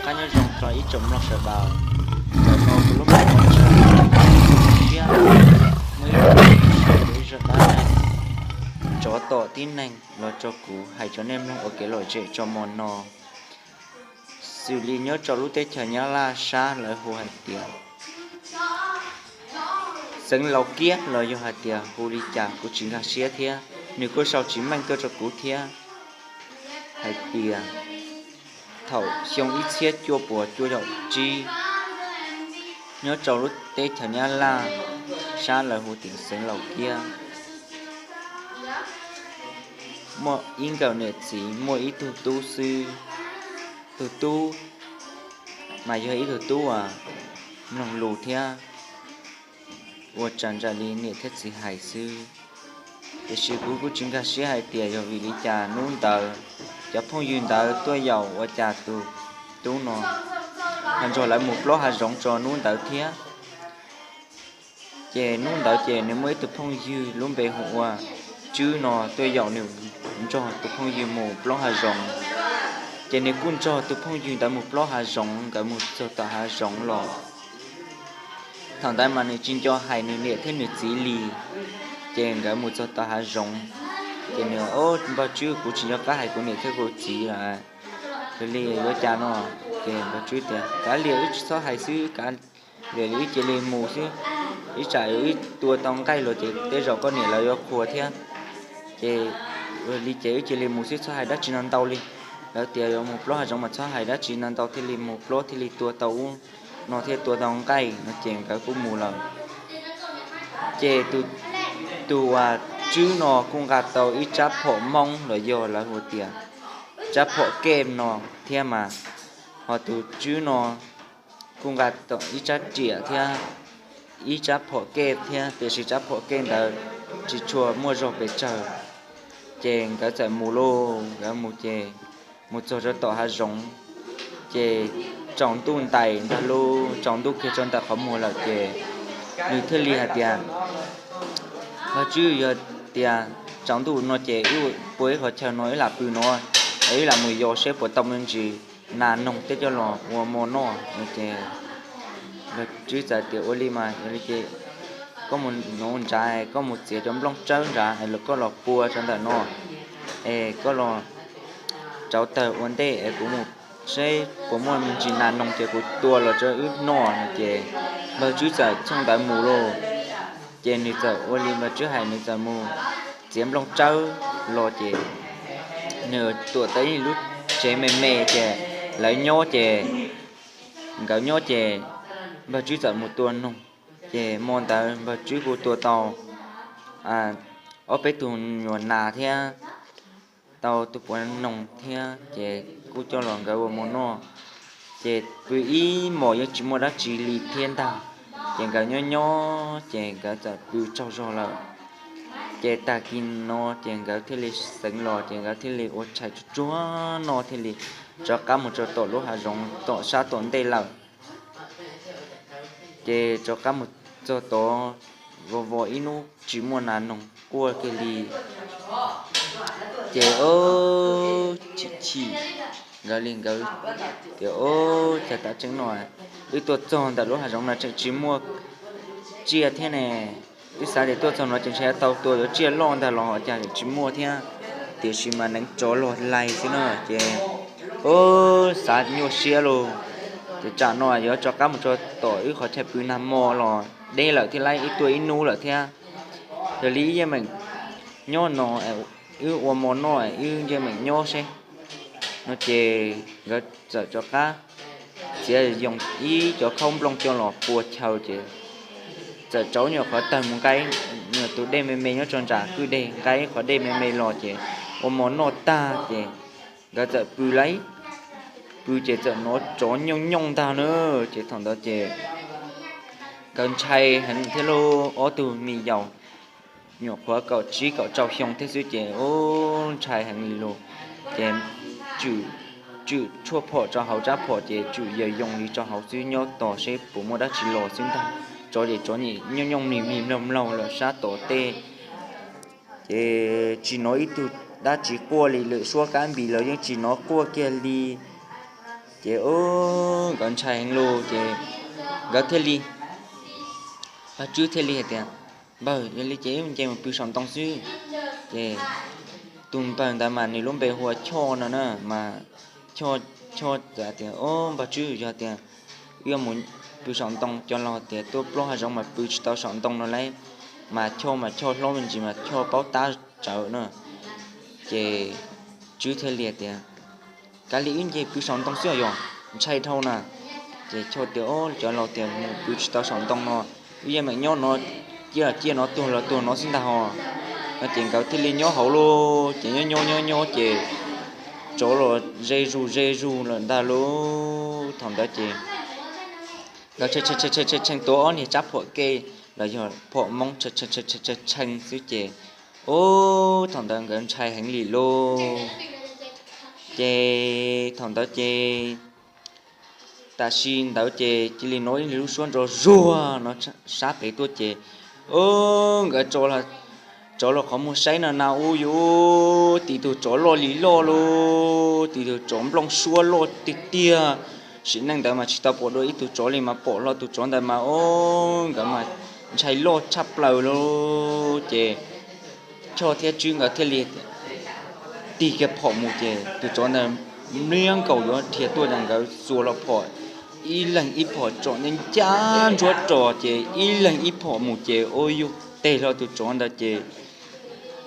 Nyob zoo rau ib tsoom mloog sawv daws, ntawm no kuv lub me ntsis siab, muaj ib tug ib zaj dab neeg tsov tom tib neeg los rau kuv hais rau nej mloog ua kev lom zem tso mov no. Xws li nyob rau lub teb chaws Nyab Laj sab lawv hu hais tias Xeev Laus Kiab los yog hais tias hu li cas kuv tsis nkag siab thiab, nws kuj sau tsis meej tuaj rau kuv thiab. Hais tias thaum xyoo ib txhiab cuaj puas cuaj caum tsib, nyob rau lub teb chaws Nyab Laj sab lawv hu tias Xeev Laus Kiab, muaj ib nkawm niam txiv muaj ib tug tub xwb. Tus tub mas yog ib tug tub uas mloog lus thiab ua raws nraim li niam thiab txiv hais xwb. Tiam sis kuv kuj tsis nkag siab hais tias yog vim li cas hnub ntawd cov phooj ywg ntawd tuaj yaum ua cas tus tub no ho nrog lawv mus plob hav zoov tso hnub ntawd thiab. Ces hnub ntawd ces nws muaj ib tug phooj ywg lub npe hu ua Tswb no tuaj yaum nws, nrog tus phooj ywg mus plob hav zoov. Ces nws kuj nrog tus phooj ywg ntawd mus plob hav zoov, nkawd mus txog tom hav zoov los thaum ntawd mas nws tsis nco hais nws niam thiab nws txiv li. Ces nkawd mus txog tom hav zoov, ces nws, Npawg Tswb, kuv tsis nco qab hais kuv niam thiab kuv txiv lawm, yog li yuav cas no? Ces Npawg Tswb tias, Kav liam, wb tsis txhob hais xwb, kav liam, wb cia li mus xwb, ib tsam wb tua tau nqaij los ces tej zaum koj niam lawv yuav qhuas thiab. Ces li ces wb cia li mus xwb, txhob hais dab tsi no ntau li. Lawv tias yuav mus plob hav zoov mas txhob hais dab tsi no ntau, thiaj li mus plob thiaj li tua tau ub no thiaj tua tau nqaij no. Ces nkawd kuj mus lawm. Ces tus, tus uas Tswb no kuj nqa tau ib rab phom Hmoob los yog lawv hu tias rab phom kej no thiab mas, ho tus Tswb no kuj nqa tau ib rab riam thiab ib rab phom kej thiab, tiam sis rab phom kej ntawd tsis tshua muaj zog pes tsawg. Ces nkawd txawm mus lauj, nkawd mus ces mus txog rau tom hav zoov, ces tsaus ntuj ntais ntag lauj, tsaus ntuj kiag rau ntawm qhov muag lawm ces nws thiaj li hais tias, Npawg Tswb, yog tias tsaus ntuj no ces wb pua ib qhov chaw no wb lam pw no, es wb lam mus yos seb puas tau me ntsis nas noog thiab coj los ua mov noj no. Ces Npawg Tswb txawm tias, Ua li mas yog li ces koj mus nov nrad, koj mus txiav cov nplooj tsawb nrad es koj los pua rau ntawm no, es koj los rauv taws ua ntej es kuv mus seb puas muaj me ntsis nas noog ces kuv tua los rau wb noj no. Ces Npawg Tswb txawm txhooj ntawd mus lauj. Ces nws txawm ua li Npawg Tswb hais, nws txawm mus txiav nplooj tsawb los ces nws tuam tau ib lub tsev me me ces lawv nyob ces, nkawd nyob ces Npawg Tswb txawm mus tua noog. Ces hmo ntawd Npawg Tswb kuj tua tau ob peb tug nyuam nas thiab tau tus puav noog thiab, ces kuj coj los nkawd ua mov noj. Ces pw ib hmos yeej tsis muaj dab tsi li thiab ntag. Ces nkawd nyob nyob ces nkawd txawm pw tsaug zog lawm. Ces tag kis no ces nkawd thiaj li xeev los, ces nkawd thiaj li ua tshais tsuag tsuag noj thiaj li rov qab mus rau tom lub hav zoov tom sab tom ntej lawm. Ces rov qab mus txog tod, vos vos ib hnub tsis muaj nas noog quaj kiag li. Ces o, chim chim nkawd li nkawd, ces o, cas tam tseeb no wb tuaj txog ntawm lub hav zoov no tseem tsis muaj tsiaj thiab ne. Wb xav tias tuaj txog no ces ntshe tau tua yuav tsiaj loj ntag los ho cas tsis muaj thiab, tiam sis mas neev tsov log lais xwb na. Ces o, xav nyuaj siab lauj, ces tsam no yuav rov qab mus rau tom wb qhov chaw pw nag hmo los deb lawm thiab, lawv ib tuaj ib hnub lawm thiab. Yog li wb yeej meem nyob no, wb ua mov noj wb yeej meem nyob seb no. Ces nkawd txawm rov qab txiav yoo ib cov khaub nplooj coj los pua chaw ces txawm rauv nyuam qhuav tawg mus nqa ib nyuam tus dej me me nyob rau nram kwj deg, nqa ib qhov dej me me los ces ua mov noj tag ces nkawd txawm pw lauj. Pw ces txawm hnov tsov nyooj nyooj ntag na. Ces thaum ntawd ces nkawd ntshai heev thiab lauj, ob tug me yaus nyuam qhuav kaum tsib kaum rau xyoo thiab xwb ces ub, ntshai heev li lauj. Ces tswm tshuaj phom rau hauv rab phom ces tswm yaws yoo li rau hauv xwb, nyob tos seb puas muaj dab tsi los xwb ntag. Tsov ces tsov nyem nyooj nyooj mlig mlig mlaug mlaug lawm sab tom tej. Ces tsis hnov ib tug dab tsi quaj li, lwm suab kab npis los yeej tsis hnov quaj kiag li. Ces nkawd ntshai heev lawm ces nkawd thiaj li, Paj Tswb thiaj li hais tias, Npawg, yog li ces wb nce mus pw saum ntoo xwb. Ces tus npawg ntawd mas nws lub npe hu ua Choj no na, mas Choj, Choj tias, Npawg Tswb, yog tias wb yuav mus pw saum ntoo, cov laus tias tuaj plob hav zoov mas pw tsis tau saum ntoo no lauj. Mas Choj mas Choj hlob me ntsis mas Choj paub tab tsawv na. Ces Tswb thiaj li tias, Kav liam, wb nce pw saum ntoo xwb os yog, ntshai dhau na. Ces Choj tias, Cov laus tias mus pw tsis tau saum ntoo no, wb yeej meem nyob no, ciaj los ciaj no, tuag los tuag no xwb ntag ho. No ces nkawd thiaj li nyob hauv lauj, ces nyob nyob nyob nyob ces tsov los ze zus ze zus lawm ntag lauj. Thaum ntawd ces nkawd tshee tuav ob niag tsab phom kej los yog phom moob tshee xwb ces, ub, thaum ntawd nkawd ntshai heev li lauj. Ces thaum ntawd ces tam sim ntawd ces cia li hnov ib lub suab nrov zuag no sab pem tuaj ces, ub, nkawd tsov los qhov muag saib no na, ub yuv, tib tug tsov loj li loj lauj, tib tug tsov nplooj suab loj tiag tiag. Sim neej ntawd mas tsis tau pom dua ib tug tsov li mas pom hlo tus tsov ntawd mas, ub, nkawd mas ntshai loj tshaj plaws lauj. Ces Choj thiab Tswb nkawd thiaj li tig kiag phom mus ces tus tsov ntawd mliab nkaus yuav dhia tuaj ces nkawd xuas los phom, ib leeg ib phom tsom ncaj ncaj ntsuab rog ces ib leeg ib phom mus ces, ub yuv, teg hlo tus tsov ntawd ces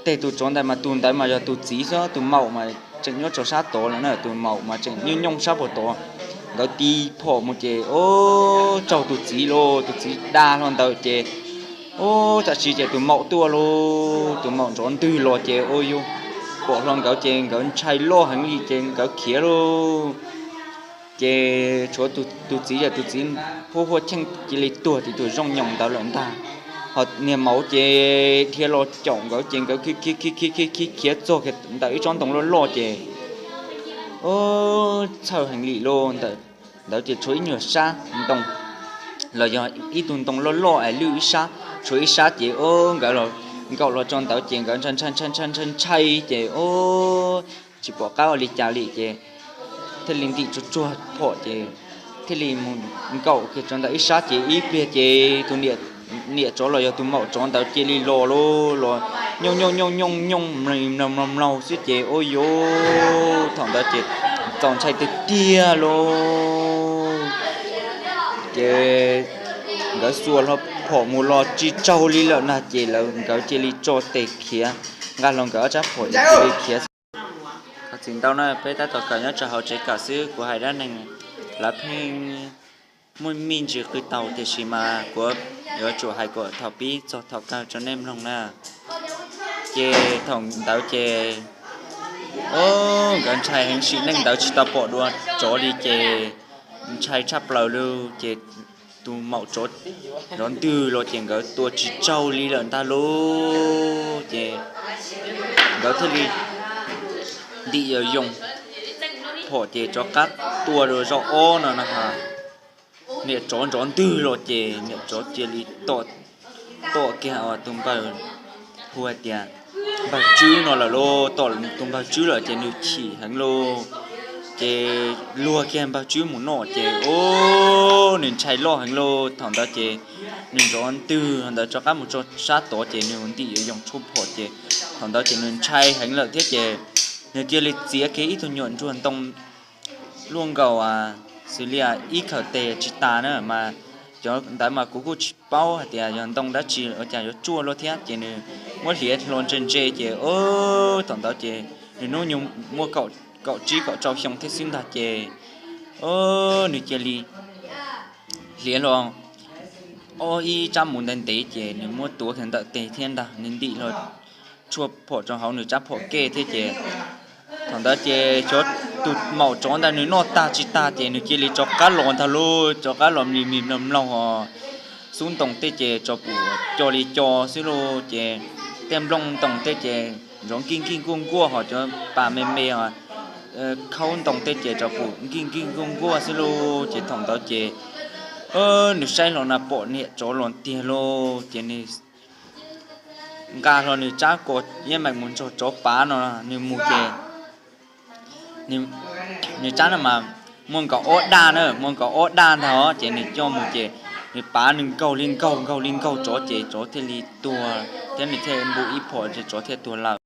teg tus tsov ntawd mas tus ntawd mas yog tus txiv xwb, tus maum mas tseem nyob rau sab tod lawm na, tus maum mas tseem nyob nyooj sab puag tod. Nkawd tig phom mus ces, ub, tsaug tus txiv lauj, tus txiv da hlo ntawd ces, ub, tam sim ces tus maum tuaj lauj, tus maum nrov ntwg los ces, ub yuv, pom hlo nkawd ces nkawd ntshai loj heev li ces nkawd khiav lauj. Ces tshuav tus txiv ces tus txiv huaj huaj cheej cia li tuag tim tus zooj nyoos ntawd lawm ntag. Ho niag maum ces dhia los caum nkawd ces nkawd khiav khiav khiav khiav khiav txog kiag ntawm ib tsob ntoo loj loj ces, ub, txhawj heev li lauj. Ntawd ces tshuav ib nyuag sab ntoo los yog ib tug ntoo loj loj es lwj ib sab, tshuav ib sab ces, ub, nkawd los nkaum los tso ntawd ces nkawd ntshai ntshai ntshai ntshai ntshai ces, ub, tsis pom qab ua li cas li ces thiaj li ntim tsuag tsuag phom ces thiaj li mus nkaum kiag tso ntawm ib sab ces ib pliag ces tus niam tsov los yog tus maum tsov ntawd cia li los lauj, los nyooj nyooj nyooj nyooj nyooj mloog mloog mloog xwb ces, ub yuv, thaum ntawd ces txaus ntshai tiag tiag lauj. Ces nkawd xuas hlo phom mus los tsis tsaug li lawm na ces lawv nkawd cia li tso tes khiav, nqa hlo nkawd ob tsab phom ces cia li khiav. Thov txim ntau na, peb tab tom kawm nyob rau hauv tsev kawm xwb, kuv hais dab neeg lawv pheej muaj me ntsis qw tau tiam sis mas kuv yuav tsum hais kom thaum pib txog thaum kawg rau nej mloog na. Ces thaum ntawd ces, o, nkawd ntshai heev, sim neej ntawd tsis tau pom dua tsov li ces ntshai tshaj plaws li ces tus maum tsov nrov ntwg los ces nkawd tua tsis tsaug li lawm ntag lauj. Ces nkawd thiaj li ntim yos yoos phom ces rov qab tua dua zaum ob no na. Niam tsov nrov ntwg los ces niam tsov cia li tom kiag tus npawg hu hais tias npawg Tswb no lawm lauj. Tom tus npawg Tswb lawm ces nws chim heev lauj. Ces luag kiag npawg Tswb mus noj ces, o, nws ntshai loj heev lauj. Thaum ntawd ces nws nrov ntwg ntawd rov qab mus tso sab tod ces nws ntim yos yoos tshuaj phom ces thaum ntawd ces nws ntshai heev lawm thiab ces nws cia li txiav kiag ib tug nyuam ntsuag ntoo luaj nkaus xws li ib khawm tes tsis tas na mas cov ntawd mas kuv kuj tsis paub hais tias yog ntoo dab tsi ua cas yuav tsuaj luaj thiab ces nws muab hliav hlo ntse ntse ces, o, thaum ntawd ces nws hnub nyoog muaj kaum tsib kaum rau xyoo thiab xwb ntag ces, o, nws cia li hliav hlo ob ib tsab mus ntev ntev ces nws muab tuav kiag ntawm tes thiab ntag, nws ntim hlo tshuaj phom rau hauv nws tsab phom kej thiab ces thaum ntawd ces xyov tus maum tsov ntawd nws noj tag tsis tag ces nws cia li rov qab los ntag lauj, rov qab los mlig mlig mloog mloog os. Xub ntoo tej ces tso pum co li co xwb lauj ces tej nplooj ntoo tej ces nrov nkij nkij nkuaj nkuaj ho cov pas me me os, khaub ntoo tej ces tso pum nkij nkij nkuaj nkuaj xwb lauj ces thaum ntawd ces nws saib hlo na pom niam tsov los tiag lauj ces nws nqa hlo nws tsab ko yeej meem mus nrog tsov pav no, nws mus ces nws tsab no mas muaj nkaus ob daj na, muaj nkaus ob daj ntag os. Ces nws coj mus ces nws pav nws nkaug li nkaug nkaug li nkaug tsov ces tsov thiaj li tuag thiab nws thiaj npu ib phom ces tsov thiaj tuag lawm.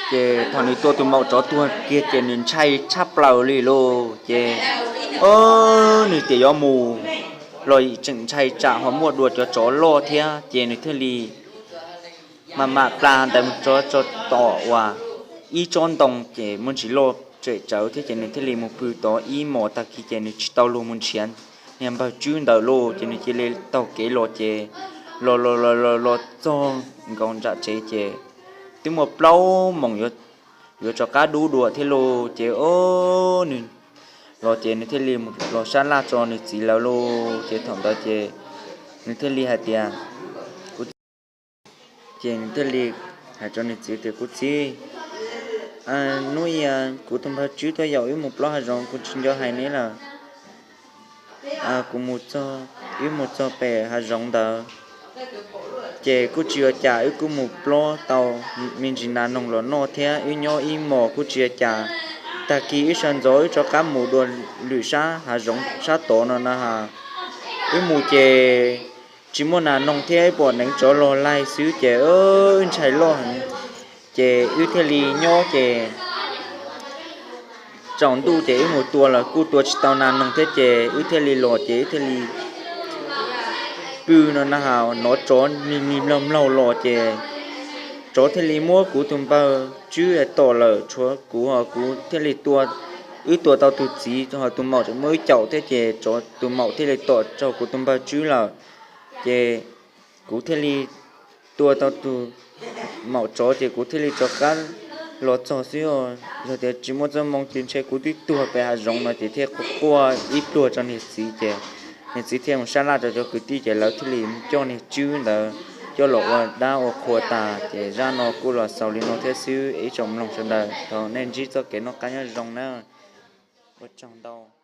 Ces thaum nws tua tus maum tsov tuag kiag ces nws ntshai tshaj plaws li lauj. Ces nws tias yuav mus los tseem ntshai tsam ho muaj dua cov tsov loj thiab ces nws thiaj li mam mam plas ntawd mus tso tom uas ib tsob ntoo ces muaj ntsis loj tsem tsawv thiab ces nws thiaj li mus pw tod ib hmos. Tag kis ces nws tsis tau luag mus nrhiav niag npawg Tswb ntawd lauj. Ces nws cia li taug kev los ces los los los los los txog nkaus nram tsev ces twb muaj plaub moos yuav rov qab dub dua thiab lauj. Ces nws los ces nws thiaj li los sab laj tso nws txiv lawv lauj. Ces thaum ntawd ces nws thiaj li hais tias, ces nws thiaj li hais rau nws txiv tias, Kuv txiv, hnub i kuv tus npawg Tswb tuaj yaum wb mus plob hav zoov, kuv tsis nco hais neb lawm. Kuv mus txog, wb mus txog pem hav zoov ntawd ces kuj tsis ua cas, wb kuj mus plob tau me ntsis nas noog los noj thiab wb nyob ib hmos kuj tsis ua cas. Tag kis wb sawv ntxov wb rov qab mus dua lwm sab hav zoov sab tod no na ha. Wb mus ces tsis muaj nas noog thiab wb pom neev tsov log laig xwb ces wb ntshai loj heev. Ces wb thiaj li nyob ces tsaus ntuj ces wb mus tua los kuj tua tsis tau nas noog thiab ces wb thiaj li los ces wb thiaj li pw no na ha, hnov tsov ni ni mlaug mlaug los ces tsov thiaj li muab kuv tus npawg Tswb tom lawm, tshuav kuv ho kuv thiaj li tua, wb tua tau tus txiv ho tus maum tseem muab wb caum thiab ces tsov, tus maum thiaj li tom raug kuv tus npawg Tswb lawm. Ces kuv thiaj li tua tau tus maum tsov ces kuv thiaj li rov qab los txog xwb. Yog tias tsis muaj txoj moo ces ntshe kuv twb tuag pem hav zoov no ces thiaj quaj ib pluag rau niag txiv ces niag txiv thiaj mus sab laj rau cov kwv tij ces lawv thiaj li coj niag Tswb ntawd coj los ua dab ua qhua tas ces zaj no kuj los xaus li no thiab xwb. Ib tsoom mloog sawv daws, thov nej ntsib txoj kev noj qab nyob zoo na. Ua tsaug ntau.